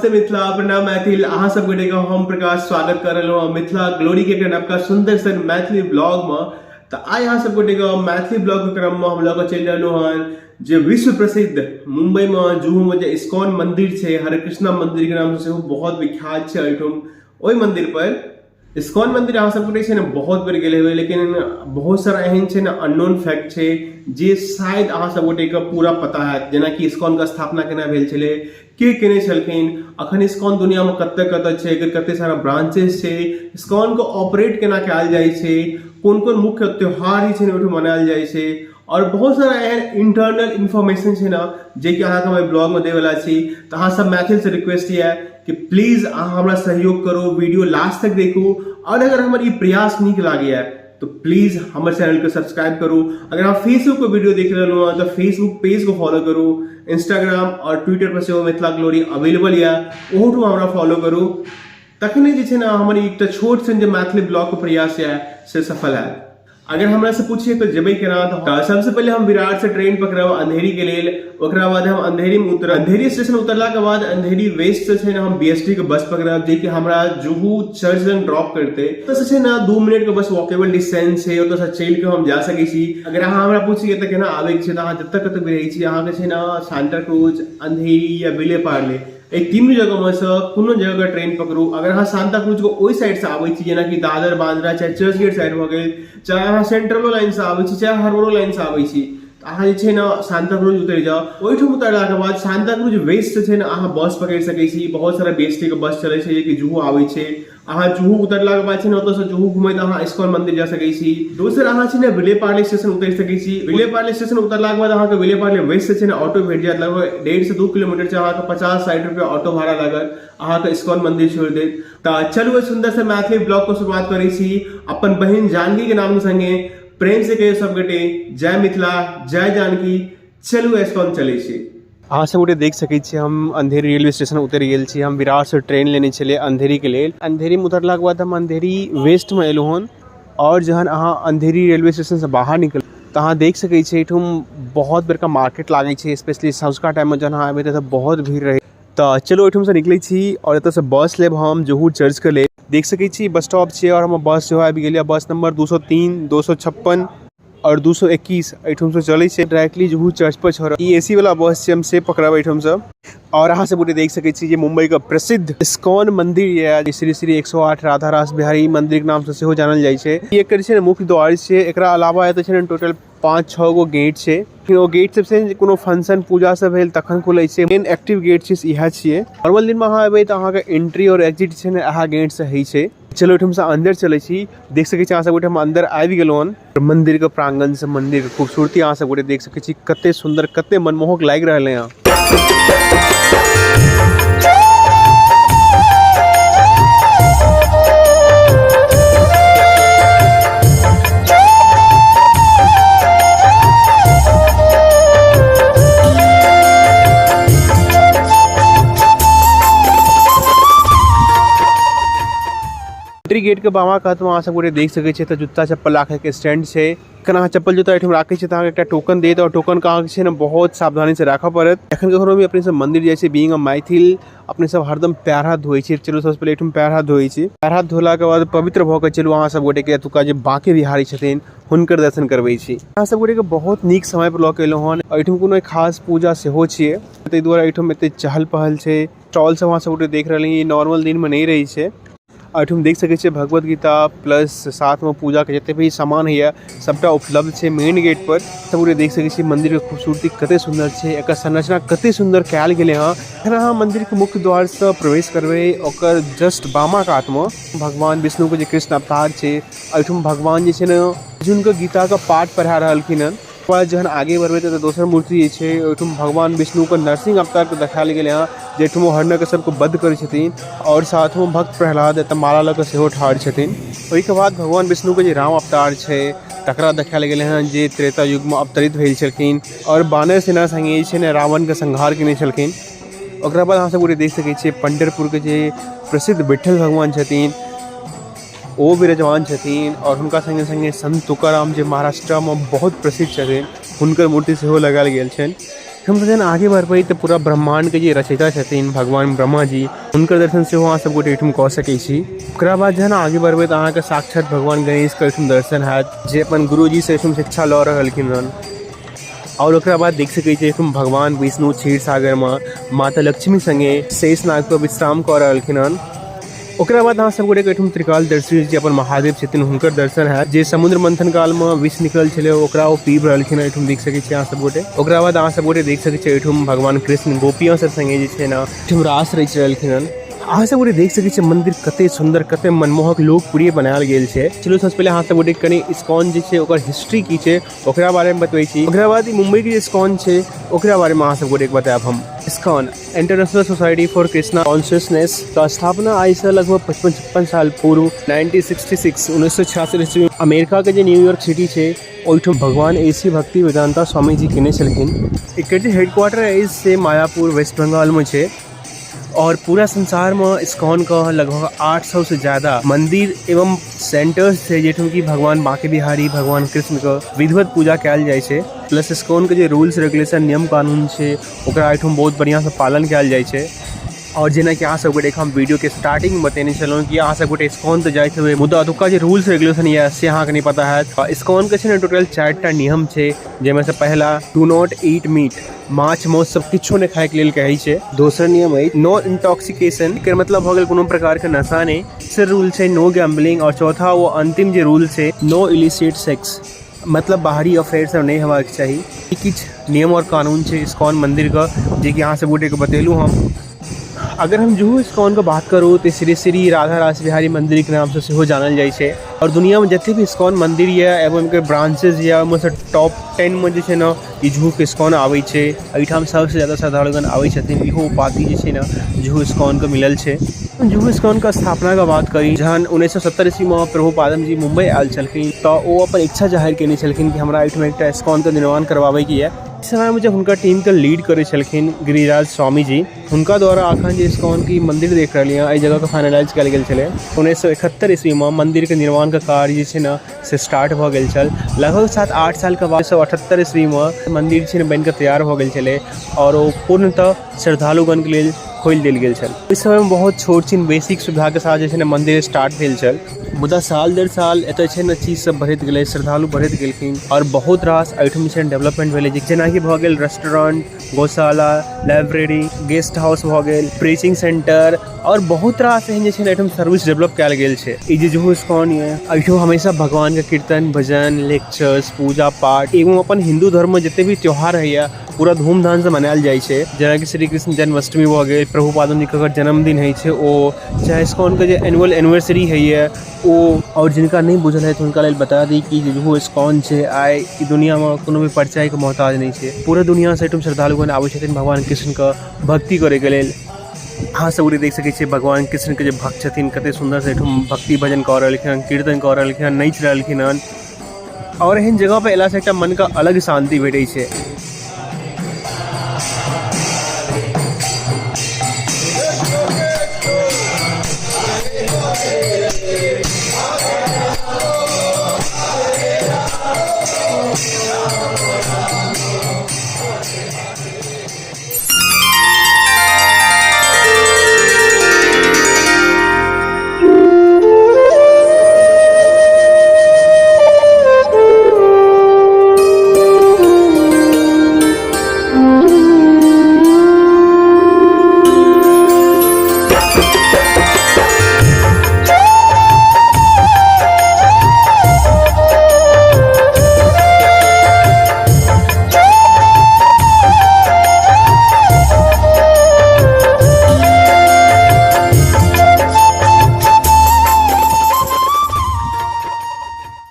नमस्ते मिथिला, प्रणाम मैथिल। अहाँ सब गोटे के हम प्रकाश स्वागत कर रहलहुँ हँ मिथिला ग्लोरी के एकटा नवका सुंदर सन मैथिली ब्लॉग में। तऽ आइ अहाँ सब गोटे के मैथिली ब्लॉग के क्रम में हम लऽ कऽ चलि रहलहुँ हँ जे विश्व प्रसिद्ध मुंबई में जुहू में जे इस्कॉन मंदिर छै, हरे कृष्णा मंदिर के नाम से सेहो बहुत विख्यात छै एहिठाम, ओहि मंदिर पर इस्कॉन मंदिर अहाँ सबके छै ने बहुत बेर गेल हेबै, लेकिन बहुत सारा एहन छै ने अननोन फैक्ट छै जे शायद अहाँ सब गोटेके पूरा पता हैत, जेनाकि इस्कॉनके स्थापना केना भेल छलै, के केने छलखिन, अखन इस्कॉन दुनियामे कतऽ कतऽ छै, एकर कते सारा ब्रांचेस छै, इस्कॉनके ऑपरेट केना कयल जाइ छै, कोन कोन मुख्य त्योहार जे छै ने ओहिठाम मनायल जाइ छै, और बहुत सारा एहन इंटरनल इन्फॉर्मेशन छै ने जेकि अहाँके हम ब्लॉगमे दैवला छी। तऽ अहाँ सब मैथिलसँ रिक्वेस्ट यऽ कि प्लीज अहाँ हमरा सहयोग करू, वीडियो लास्ट तक देखू, और अगर हमर ई प्रयास नीक लागैए तो प्लीज हमर चैनल के सब्सक्राइब करू। अगर अहाँ फेसबुक पर वीडियो देख रहलहुँ हँ तऽ फेसबुक पेज को फॉलो करू, इंस्टाग्राम और ट्विटर पर सेहो मिथिला ग्लोरी अवेलेबल यऽ, ओहूठाम हमरा फॉलो करू। तखने जे छै ने हमर एकटा छोट सन जे मैथिली ब्लॉगके प्रयास यऽ से सफल हैत। अगर हमरा से पूछिए तो जेबै केना, तऽ सबसे पहिले हम विराट से ट्रेन पकड़ब अंधेरी के लेल, ओकरा बाद हम अंधेरी में उतरब। अंधेरी स्टेशन उतरला के बाद अंधेरी वेस्ट से छै ने हम बीएसटी के बस पकड़ब जे कि हमरा जुहू चर्च लग ड्रॉप करते। ओतऽ से छै ने 2 मिनट के बस वॉकेबल डिस्टेंस छै, ओतऽ से चलि के हम जा सकै छी। अगर अहाँ हमरा पूछिए तऽ केना आबै के छै, तऽ अहाँ जतऽ कतऽ भी रहै छी, अहाँके छै ने सांता क्रूज, अंधेरी या विले पार्ले, एहि तीनू जगहमे सँ कोनो जगहके ट्रेन पकड़ू। अगर अहाँ सांता क्रूजके ओहि साइडसँ आबै छी, जेनाकि दादर, बांद्रा, चाहे चर्च गेट साइड भऽ गेल, चाहे अहाँ सेंट्रलो लाइनसँ आबै छी, चाहे हार्बरो लाइनसँ आबै छी, तऽ अहाँ जे छै ने सांता क्रूज उतरि जाउ। ओहिठाम उतरलाके बाद सांता क्रूज वेस्ट छै ने अहाँ बस पकड़ि सकै छी। बहुत सारा बीएसटी के बस चलै छै जेकि जुहू आबै छै। अहाँ जुहू उतरलाके बाद छै ने ओतऽसँ जुहू घुमैत अहाँ इस्कॉन मंदिर जा सकै छी। दोसर अहाँ छै ने विले पार्ले स्टेशन उतरि सकै छी। विले पार्ले स्टेशन उतरलाके बाद अहाँके विले पार्ले वेस्ट से छै ने ऑटो भेट जायत, लगभग 1.5 से 2 किलोमीटर छै, अहाँके 50-60 रुपया ऑटो भाड़ा लागत, अहाँके इस्कॉन मंदिर छोड़ि देत। तऽ चलू एहि सुंदर से मैथिली ब्लॉग को शुरुआत करै छी अपन बहिन जानकी के नाम संगे। प्रेम से कहियो सब गोटे जय मिथिला, जय जानकी। चलू इस्कॉन चलै छी। अहाँ सब गोटे देख सकै छी हम अंधेरी रेलवे स्टेशन उतरि गेल छी। हम विरार से ट्रेन लेने छलियै अंधेरी के लेल। अंधेरी में उतरलाके बाद हम अंधेरी वेस्ट में एलहुँ हन, और जहन अहाँ अंधेरी रेलवे स्टेशन से बाहर निकल तऽ अहाँ देख सकै छी एहिठाम बहुत बड़का मार्केट लागै छै। स्पेशली सँझुका टाइममे जहन अहाँ एबै तऽ बहुत भीड़ रहै। तऽ चलू एहिठामसँ निकलै छी और एतऽसँ बस लेब हम जुहू चर्चके लेल। देख सकै छी बस स्टॉप छियै और हमर बस सेहो आबि गेल यऽ। बस नंबर 203, 256 और 221 एहिठामसँ चलै छै, डायरेक्टली जुहू चर्च पर छोड़ब। ई एसी वाला बस छै, हम से पकड़ब एहिठामसँ। और अहाँ सब गोटे देख सकै छी जे मुंबई के प्रसिद्ध इस्कॉन मंदिर यऽ, श्री श्री 108 राधा रास बिहारी मंदिर के नाम से सेहो जानल जाइ छै। ई एकर छै ने मुख्य द्वार छै। एकरा अलावा एतऽ छै ने टोटल 5-6 गो गेट छै। लेकिन ओ गेट सबसँ कोनो फंक्शन पूजा सब भेल तखन खुलै छै। मेन एक्टिव गेट छै इएह छियै। नॉर्मल दिनमे अहाँ एबै तऽ अहाँके एंट्री और एग्जिट छै ने इएह गेट से होइ छै। चलू एहिठामसँ अन्दर चलै छी। देख सकै छी अहाँ सब गोटे हम अन्दर आबि गेलहुँ हन। मंदिर के प्रांगण से मंदिर के खूबसूरती अहाँ सब गोटे देख सकै छी, कते सुंदर कते मनमोहक लागि रहल है। एंट्री गेट के बामा कात में अहाँ सब गोटे देख सकै छियै तऽ जूता चप्पल राखै के स्टैंड छै। एखन अहाँ चप्पल जूता एहिठाम राखै छियै तऽ अहाँके एकटा टोकन देत, और टोकन के अहाँके छै ने बहुत सावधानी से राखऽ पड़त। एखन कखनो भी अपने सब मंदिर जाइ छियै, बीइंग अ मैथिल अपने सब हरदम पैर हाथ धोइ छियै। चलू सबसँ पहिले एहिठाम पैर हाथ धोइ छी। पैर हाथ धोला के बाद पवित्र भऽ के चलू अहाँ सब गोटे के एतुका जे बाँके बिहारी छथिन हुनकर दर्शन करबै छी। अहाँ सब गोटे के बहुत नीक समय पर लऽ के एलहुँ हन। एहिठाम कोनो खास पूजा सेहो छियै, ताहि दुआरे एहिठाम एते चहल पहल छै। स्टॉल सब अहाँ सब गोटे देख रहल ही, नॉर्मल दिन में नहीं रहे छै। एहिठाम देख सकै छियै भगवत गीता प्लस साथ में पूजा के जते भी सामान होइए सबटा उपलब्ध छै मेन गेट पर। सब गोटे देख सकै छियै मंदिर के खूबसूरती कते सुंदर छै, एकर संरचना कते सुंदर कयल गेलै हँ। एखन अहाँ मंदिर के मुख्य द्वार से प्रवेश करबै, ओकर जस्ट बामा कात में भगवान विष्णु के जे कृष्ण अवतार छै, एहिठाम भगवान जे छै ने अर्जुन के गीता के पाठ पढ़ा रहलखिन हन। बाद जहन आगे बढ़बै तऽ दोसर मूर्ति जे छै ओहिठाम भगवान विष्णुके नरसिंह अवतारके देखायल गेलै हँ, जाहिठाम ओ हरणके सबके वध करै छथिन, आओर साथमे भक्त प्रहलाद एतऽ माला लऽ कऽ सेहो ठाढ़ छथिन। ओहिके बाद भगवान विष्णुके जे राम अवतार छै तकरा देखायल गेलै हँ, जे त्रेता युगमे अवतरित भेल छलखिन आओर बानर सेना सङ्गे जे छै ने रावणके संहार केने छलखिन। ओकरा बाद अहाँ सब गोटे देख सकै छियै पंढरपुरके जे प्रसिद्ध विट्ठल भगवान छथिन ओ विराजमान छथिन, आओर हुनका सङ्गे सङ्गे संत तुकाराम जे महाराष्ट्रमे बहुत प्रसिद्ध छथिन हुनकर मूर्ति सेहो लगायल गेल छनि। हम जहन आगे बढ़बै तऽ पूरा ब्रह्माण्डके जे रचयिता छथिन भगवान ब्रह्मा जी, हुनकर दर्शन सेहो अहाँ सब गोटे एहिठाम कऽ सकै छी। ओकरा बाद जहन आगे बढ़बै तऽ अहाँके साक्षात भगवान गणेशके एहिठाम दर्शन हैत, जे अपन गुरुजीसँ एहिठाम शिक्षा लऽ रहलखिन हन। आओर ओकरा बाद देख सकै छी एहिठाम भगवान विष्णु क्षीर सागरमे माता लक्ष्मी सङ्गे शेष नाग पर विश्राम कऽ रहलखिन हन। ओकरा बाद अहाँ सब गोटेके एहिठाम त्रिकालदर्शी जे अपन महादेव छथिन हुनकर दर्शन हैत, जे समुद्र मंथन कालमे विष निकलल छलै ओकरा ओ पीब रहलखिन। एहिठाम देख सकै छी अहाँ सब गोटे। ओकरा बाद अहाँ सब गोटे देख सकै छी एहिठाम भगवान कृष्ण गोपियों सब संगे जे छै ने एहिठाम रास रचि रहलखिन हन। अहाँ सब गोटे देख सकै छी मंदिर कते सुंदर, कते मनमोहक, लोकप्रिय बनायल गेल छै। चलू सबसँ पहिले अहाँ सब गोटे कनि इस्कॉन जे छै ओकर हिस्ट्री की छै ओकरा बारेमे बतबै छी। ओकरा बाद ई मुम्बईके जे इस्कॉन छै ओकरा बारेमे अहाँ सब गोटेके बतायब हम। ISKCON international society for Krishna consciousness का स्थापना आज से लगभग 55-56 साल पूर्व 1966 1966 ईस्वी अमेरिका के जे न्यूयॉर्क सिटी छै ओहिठाम भगवान ए सी भक्ति वेदांता स्वामी जी केने छलखिन। एकर जे हेडक्वार्टर अछि से मायापुर वेस्ट बंगाल में छै और पूरा संसार में इस्कॉन का लगभग 800 से ज़्यादा मंदिर एवं सेंटर्स छै जाहिठाम कि भगवान बांके बिहारी भगवान कृष्ण के विधिवत पूजा कयल जाइ छै। प्लस इस्कॉन के जे रूल्स रेगुलेशन नियम कानून छै ओकरा एहिठाम बहुत बढ़िआँसँ पालन कयल जाइ छै। और जेनाकि अहाँ सब गोटे हम वीडियो के स्टार्टिंग में बतेने छलहुँ कि अहाँ सब गोटे इस्कॉन तऽ जाइत हेबै, मुदा ओतुका जे रूल्स रेगुलेशन यऽ से अहाँके नहि पता हैत। इस्कॉन के छै ने टोटल 4टा नियम छै, जाहिमे से पहला do not eat meat, माछ मौस सब किछो नहि खायके लेल कहै छै। दोसर नियम अछि नो इंटॉक्सिकेशन, एकर मतलब भऽ गेल कोनो प्रकार के नशा नहि। तेसर रूल छै नो गैम्बलिंग, और चौथा वो अंतिम जे रूल छै नो इलिसिट सेक्स, मतलब बाहरी अफेयर सब नहि हेबाक चाही। ई किछु नियम और कानून छै इस्कॉन मंदिर के, जेकि अहाँ सब गोटे के बतेलहुँ हम। अगर हम जुहू इस्कॉन के बात करूँ तो श्री श्री राधा रास बिहारी मंदिर के नाम से सेहो जानल जाइ छै। और दुनिया में जते भी इस्कॉन मंदिर यऽ एवं एकर ब्रांचेज यऽ ओहिमे से टॉप 10 में जे छै ने ई जुहू के इस्कॉन आबै छै। एहिठाम सबसे ज्यादा श्रद्धालुगण आबै छथिन। इहो उपाधि जे छै ने जुहू इस्कॉन के मिलल छै। जुहू इस्कॉन के स्थापना के बात करी, जहन 1970 ईस्वी में प्रभुपाद जी मुंबई आयल छलखिन तऽ ओ अपन इच्छा जाहिर केने छलखिन कि हमरा एहिठाम एकटा इस्कॉन के निर्माण करवाबैके यऽ। इस समय में जब हुनका टीम के लीड करै छलखिन गिरिराज स्वामी जी, हुनका द्वारा अखन जे इस्कॉन के मंदिर देख रहलियै हँ एहि जगह के फाइनलाइज कयल गेल छलै। 1971 ईस्वी में मंदिर के निर्माण के कार्य जे छै ने से स्टार्ट भऽ गेल छल। लगभग 7-8 साल के बाद 1978 ईस्वी में मंदिर छै ने बनि कऽ तैयार भऽ गेल छलै और ओ पूर्णतः श्रद्धालुगण के लेल खोलि देल गेल छल। ओहि समय में बहुत छोट छिन बेसिक सुविधा के साथ जे छै ने मंदिर स्टार्ट भेल छल, मुदा साल डेढ़ साल एतऽ छै ने चीज सब बढ़ैत गेलै, श्रद्धालु बढ़ैत गेलखिन और बहुत रास एहिठाम जे छै ने डेवलपमेंट भेलै, जेनाकि भऽ गेल रेस्टोरेंट, गौशाला, लाइब्रेरी, गेस्ट हाउस भऽ गेल, प्रीचिंग सेंटर और बहुत रास एहन जे छै ने एहिठाम सर्विस डेवलप कयल गेल छै। ई जे जुहू इस्कॉन यऽ एहिठाम हमेशा भगवान के कीर्तन, भजन, लेक्चर्स, पूजा पाठ एवं अपन हिंदू धर्म में जते भी त्योहार होइए पूरा धूमधाम से मनायल जाइ छै। जेनाकि श्री कृष्ण जन्माष्टमी भऽ गेल, प्रभुपाद जी के जन्मदिन होइ छै ओ, चाहे इस्कॉन के जे एनुअल एनिवर्सरी होइए ओ। और जिनका नहि बुझल है हुनका लेल बता दी कि जुहू इस्कॉन छै आइ ई दुनियामे कोनो भी परिचयके मोहताज नहि छै। पूरा दुनियासँ एहिठाम श्रद्धालुगण आबै छथिन भगवान कृष्णके भक्ति करैके लेल। अहाँ सब गोटे देख सकै छियै भगवान कृष्णके जे भक्त छथिन कते सुन्दरसँ एहिठाम भक्ति भजन कऽ रहलखिन हन, कीर्तन कऽ रहलखिन हन, नाचि रहलखिन हन। और एहन जगह पर अयलासँ एकटा मनके अलग शान्ति भेटै छै।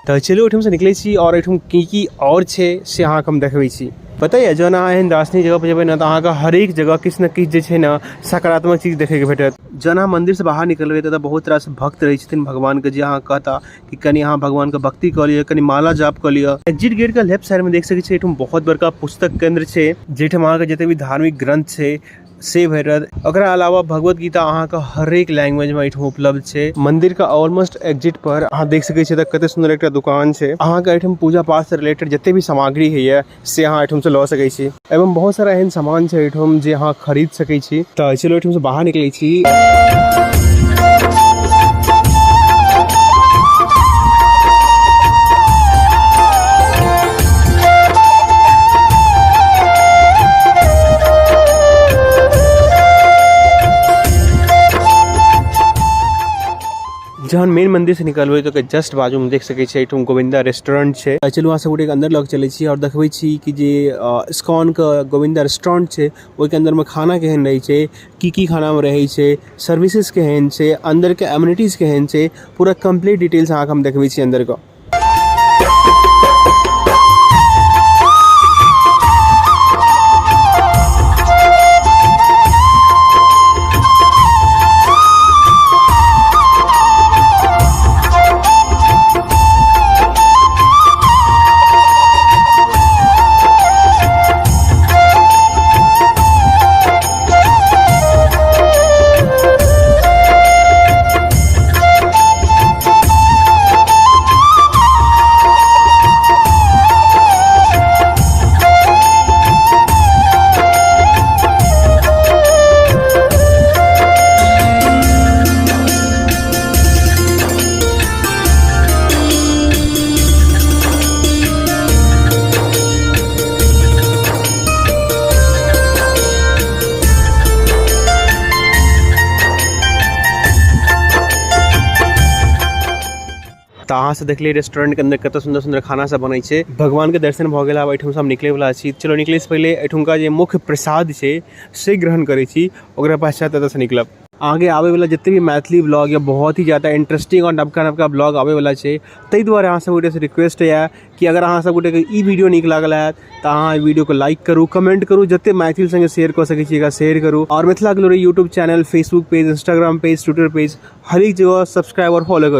तऽ चलू ओहिठामसँ निकलै छी आओर एहिठाम की की आओर छै से अहाँके हम देखबै छी। पता यऽ जहन अहाँ एहन दार्शनिक जगह पर जेबै ने तऽ अहाँके हरेक जगह किछु ने किछु जे छै ने सकारात्मक चीज देखैके भेटत। जहन अहाँ मन्दिरसँ बाहर निकलबै तऽ बहुत रास भक्त रहै छथिन भगवानके, जे अहाँ कहता कि कनि अहाँ भगवानके भक्ति कऽ लिअ, कनि माला जाप कऽ लिअ। एग्जिट गेटके लेफ्ट साइडमे देख सकै छियै एहिठाम बहुत बड़का पुस्तक केन्द्र छै, जाहिठाम अहाँके जते भी धार्मिक ग्रंथ छै से भेटत। ओकरा अलावा भगवत गीता अहाँके हरेक लैंग्वेज में एहिठाम उपलब्ध छै। मंदिर के ऑलमोस्ट एग्जिट पर अहाँ देख सकै छियै कते सुंदर एकटा दुकान छै। अहाँके एहिठाम पूजा पाठ से रिलेटेड जते भी सामग्री होइए से अहाँ एहिठाम से लऽ सकै छी एवं बहुत सारा एहन सामान छै एहिठाम जे अहाँ खरीद सकै छी। तऽ चलू एहिठाम से बाहर निकलै छी। जहन मेन मंदिर से निकलबै तऽ जस्ट बाजू में देख सकै छियै एहिठाम गोविंदा रेस्टोरेंट छै। चलू अहाँ सब गोटे के अंदर लऽ के चलै छी और देखबै छी कि जे इस्कॉन के गोविंदा रेस्टोरेंट छै ओहिके अंदर में खाना केहन रहै छै, की की खाना में रहै छै, सर्विसेज केहन छै, अंदर के एमिनिटीज केहन छै, पूरा कंप्लीट डिटेल्स अहाँके हम देखबै छी अंदर के। तऽ अहाँ सब देखलियै रेस्टोरेंट के अंदर कते सुंदर सुंदर खाना सब बनै छै। भगवान के दर्शन भऽ गेल, आब एहिठाम से हम निकले वाला छी। चलो निकले से पहिले एहिठुमका जे मुख्य प्रसाद छै से ग्रहण करै छी, ओकरा पश्चात एतऽ से निकलब। आगे आबै वाला जते भी मैथिली ब्लॉग या बहुत ही ज्यादा इंटरेस्टिंग और नबका नबका ब्लॉग आबै वाला छै, ताहि दुआरे अहाँ सब गोटे से रिक्वेस्ट यऽ कि अगर अहाँ सब गोटे के ई वीडियो नीक लागल हैत तऽ अहाँ एहि वीडियो के लाइक करू, कमेंट करू, जते मैथिल संगे शेयर कऽ सकै छी एकरा शेयर करू और Mithila glory YouTube channel, Facebook page, Instagram page, Twitter page हरेक जगह सब्सक्राइब और फॉलो करू।